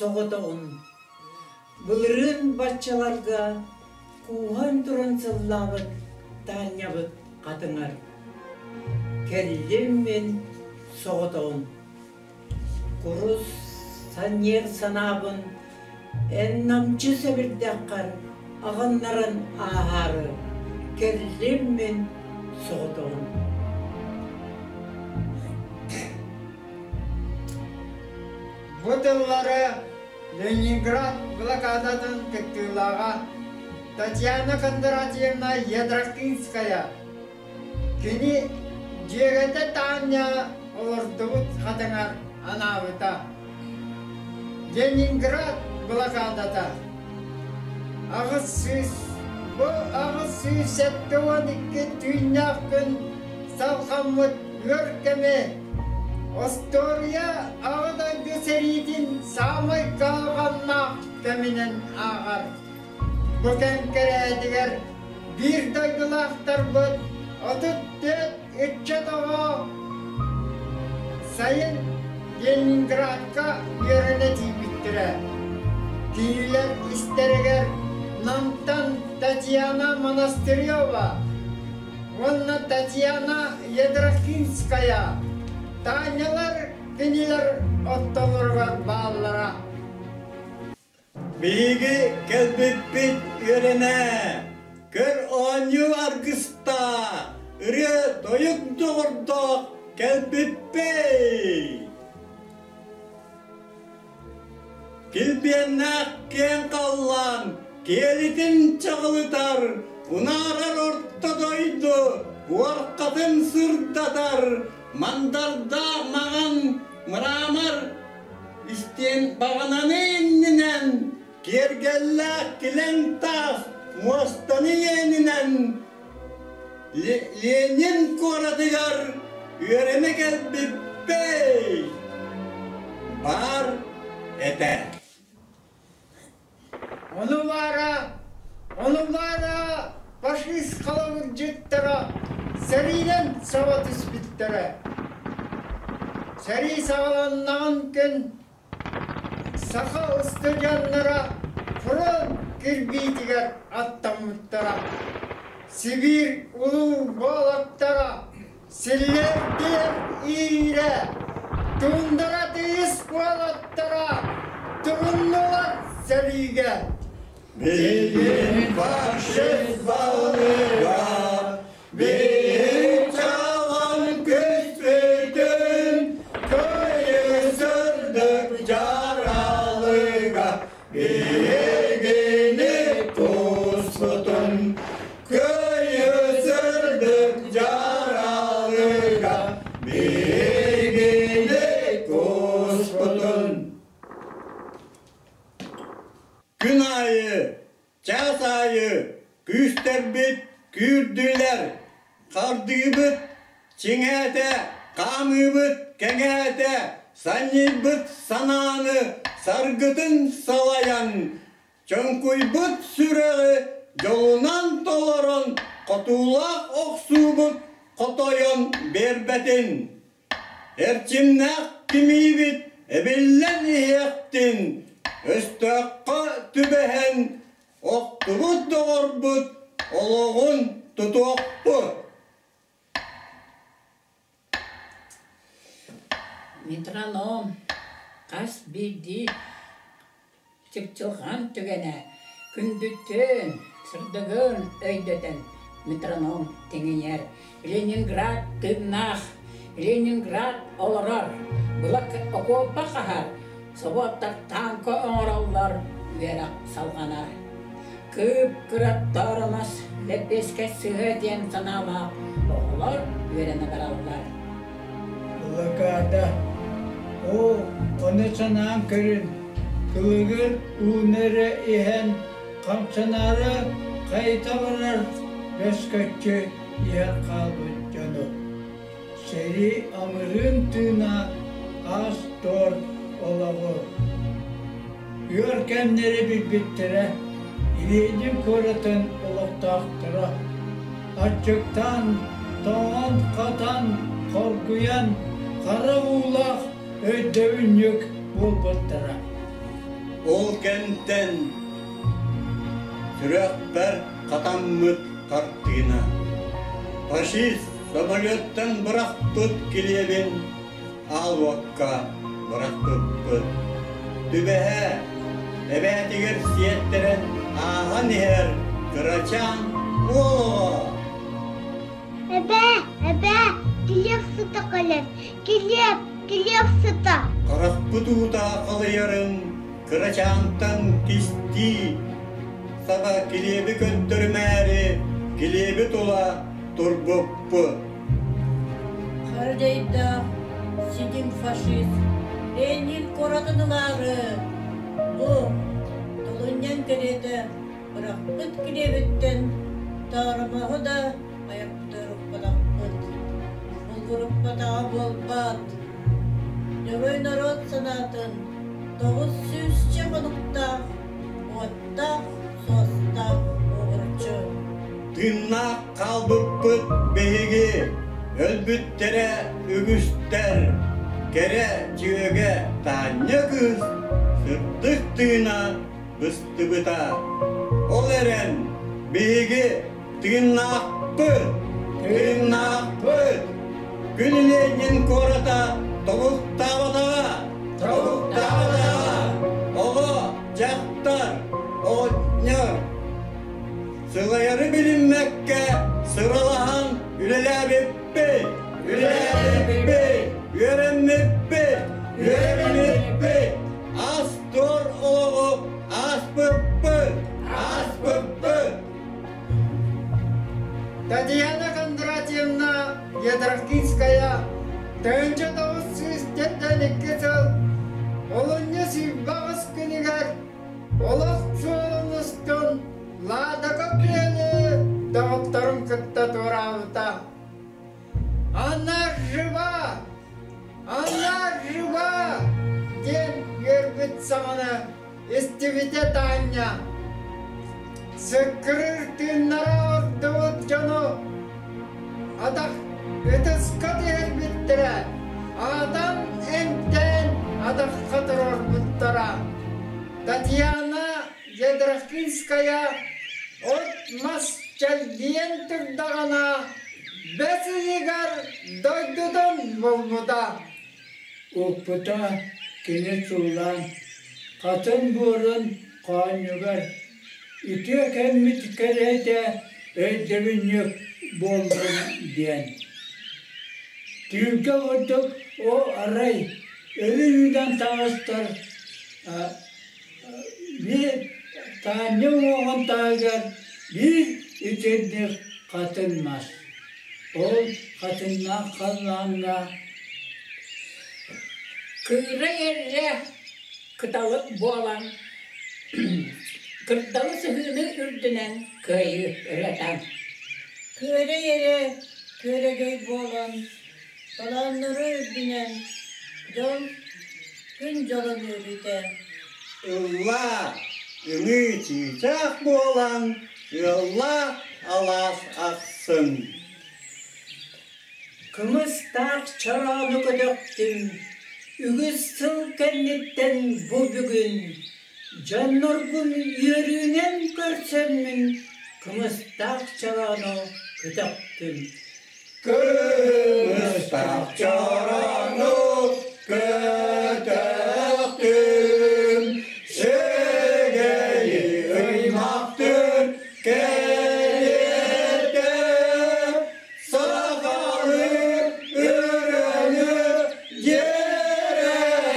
соҕотоҕун. Былырыын баччаларга кууһан туран сыллаабыт Таанньабыт хатыҥар. Кэллим мин соҕотоҕун. Курус санньыар санаабын эн намчы сэбирдэххэр аҕыннаран ааһаары кэллим мин соҕотоҕун. Бу тыллары Ленинград блокадатын кыттыылааҕа Татьяна Кондратьевна Ядракинская Кини дьүөгэтэ Таанньа олордубут хатыҥар анаабыта. Ленинград блокадата 800 бу 872 түүннээх күн салҕаммыт ыар кэми остуоруйа Аҕа дойду сэриитин саамай кыһалҕаннаах кэминэн ааҕар. Бу кэм кэрээтигэр биир дойдулаахтарбыт 34 ыччат оҕо сайын Ленинградка үөрэнэ тиийбиттэрэ. Кинилэр истэригэр Намтан Татьяна Монастырева уонна Татьяна Ядрахинская, Танялар кинилэр ортолоругар бааллара. Биһиги кэлбиппит үөрэнэ, көр оонньуу аргыстаа, ырыа-тойук доҕордоох кэлбиппит. Килбиэннээх киэҥ халлаан киэлитин чаҕылытар, унаарар орто дойду уоркатын сырдатар, мандардаах маҥан мрамор Истиэн баҕананы иннинэн, киэргэллээх килэҥ таас муостаны иэнинэн Ленин куоратыгар үөрэнэ кэлбиппэй баар этэ. Ону баара, ону баара фашист халабырдьыттара сэриинэн саба түспүттэрэ. Сэрии саҕаланнаҕын күн саха устудьуоннара фронт кирбиитигэр аттаммыттара. Сибиир улуу буолаттара Силлэрдиэр иирэ, туундара тыйыс уолаттара туруннулар сэриигэ. Билигин фашист балыга, биһи чаҕан күспүтүн, кыайыы сырдык дьаралыга, Биһигини кууспутун кыайыы сырдык дьаралыга биһигини кууспутун. Күн аайы, чаас аайы күүстэрбит күүрдүлэр, хардыыбыт чиҥээтэ, хаамыыбыт кэҥээтэ, санньыйбыт санааны саргытын салайан, чоҥкуйбут сүрэҕи дьолунан толорон, хотуулаах охсуубут хотойон биэрбэтин. Эрчимнээх кимиибит эбиллэн иһиэхтин, өстөөххө түбэһэн охтубут доҕорбут олоҕун тутуохпут. Метроном хас биирдии чыпчылҕан түгэнэ күндүтүн, сырдыгын өйдөтөн метроном тиҥийэр. Ленинград тыыннаах, Ленинград олорор, былак окуопа хаһар, собуоттар тааҥка оҥороллор, үөрэх салҕанар. Кыып-кыра тооромос лэппиэскэ сыһыа диэн санаалаах оҕолор үөрэнэ бараллар. Блокада. Оо, ону санаан көрүн, кылыгыр ууну эрэ иһэн, хамсанаары хайыта барар бөскөччү иһэн хаалбыт дьону. Сэрии амырыын тыына аас-туор олоҕу Ыар кэмнэри билбиттэрэ, Ленин куоратын олохтоохторо аччыктаан, тоҥон-хатан, хоргуйан, хара уулаах өйдөбүнньүк буолбуттара. Ол кэмтэн сүрэхпэр хатаммыт хартыына. Фашист самолеттан бырахпыт килиэбин аал уокка бырахпыппыт. Түбэһэ эбээтигэр сиэттэрэн ааһан иһэр кырачаан уол оҕо. Эбээ, эбээ, килиэп сыта кэлэр, килиэп, килиэп сыта. Харахпыт уута халыйарын кырачаантан кистии саба килиэби көрдөрүмээри килиэби тула турбуппут. Хардайдаах сидим фашист Ленин куоратын ылаары бу толунньаҥ кэриэтэ бырахпыт килиэбиттэн таарымаһы да айахтыыр укпатахпыт. Булгуруппатаҕа буолбат. Дьоруой норуот санаатын 900-чэ хонуктаах уоттаах, суостаах уоҕурчу. Тыыннаах хаалбыппыт биһиги, өлбүттэрэ үгүстэр, кэрэ дьүөгэ Таанньа кыыс сырдык тыына быстыбыта. Ол эрэн биһиги тыыннаахпыт, тыыннаахпыт! Күн Ленин куората тобуктаабатаҕа, тобуктаабатаҕа! Оҕо, дьахтар, оҕонньор сылайары билиммэккэ сыралаһан үлэлээбиппит, үлэлээбиппит, үөрэммиппит, үөрэммиппит, ас-туор олоҕу ааспыппыт, ааспыппыт. Татьяна Кондратьевна Ядрахтинская 1992 сыл олунньу 28 күнүгэр олох суолун устун Ладога күөлү доҕотторун кытта туораабыта. Она жива! Она жива! диэн үөрбүт саҕана истибитэ Таанньа. Сыккырыыр тыыннара ордубут дьону атах ытыска түһэрбиттэрэ, аатан эмтээн атахха туруорбуттара. Татьяна Ядрахинская от-мас чэлгийэн турдаҕына бэс ыйыгар дойдутун булбута. Укпута кини суулаан, хатын буорун хоонньугар үтүө кэммит кэриэтэ өйдөбүнньүк буоллун диэн. Түүлгэ курдук о арай өлүү үүнэн таҕыстар биир Таанньа уҥуоҕун таһыгар биир итинник хатын мас. Ол хатыннаах халлааҥҥа Кыыра эрэ кыталык буолан, кырдалы сыһыыны үрдүнэн кыайыы ырыатан. Күөрэй эрэ күөрэгэй буолан, толооннору үрдүнэн дьол күн дьолун үөрүүтэ. Ыллаа, ымыы чыычаах буолан, ыаллаах алаас ахсын. Кымыстаах чороону көтөхтүм, үгүс сыл кэнниттэн бу бүгүн дьонноргун үөрүүнэн көрсөммүн кымыстаах чороону көтөхтүм. Кымыстаах чороону көтөхтүм, сэгэйи ыймахтын кэриэтэ сахалы өрөнү дьиэрэтэн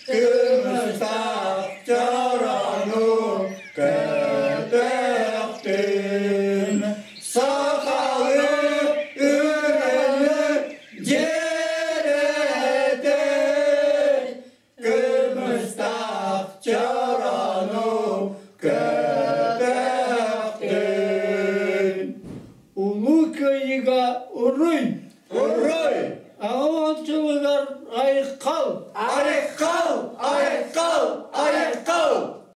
кымыстаах чороону көтөхтүм, сахалы өрөнү дьиэрэтэн кымыстаах чороону көтөхтүм. Улуу Кыайыыга уруй! Уруй! Аҕа сылыгар айхал! Айхал! Айхал! Айхал!